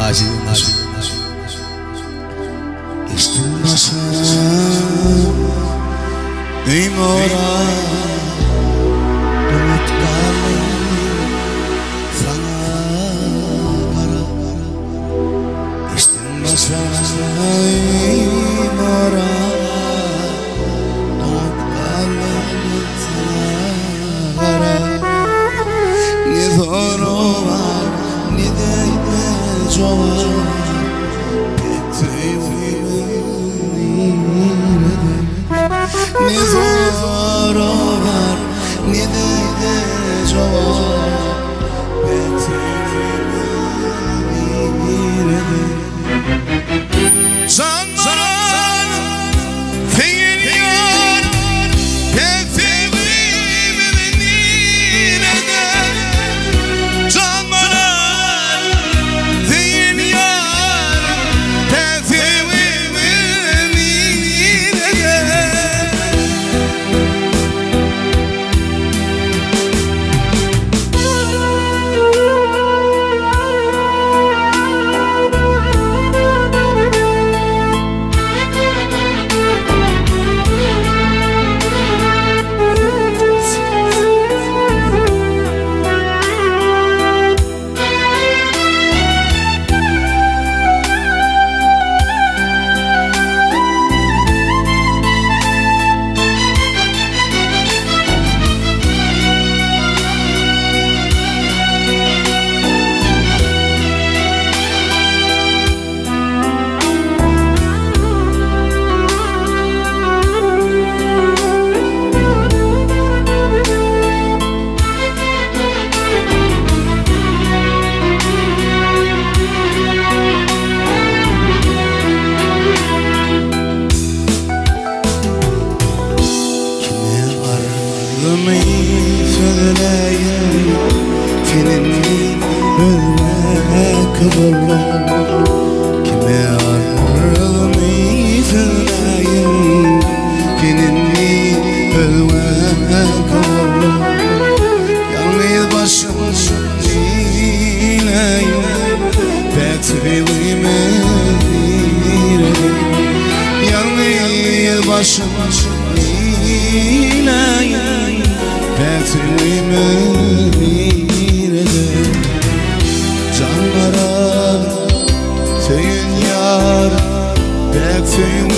Geçdim başa Öýüm ora Doňup galdym Saňa garap Geçdim başa Öýüm ora Doňup galdym Saňa garap Ne sorag bar Ne-de jogap Pek söýgümiz nirede? Ne sorag bar, ne-de jogap Pek söýgümiz nirede? Jan baran söýen ýar Pek söýgümiz nirede? Jan baran söýen ýar Pek söýgümiz nirede? Kime arzymy sözläýin, Sen indi özbek bolduň. Kime arzymy sözläýin, Sen indi özbek bolduň. Ýalňyz başym neýläýin, Päk söýgimi nirede? Ýalňyz başym neýläýin, Päk söýgimi nirede? Jan barar, söýen ýar, Päk söýgimi.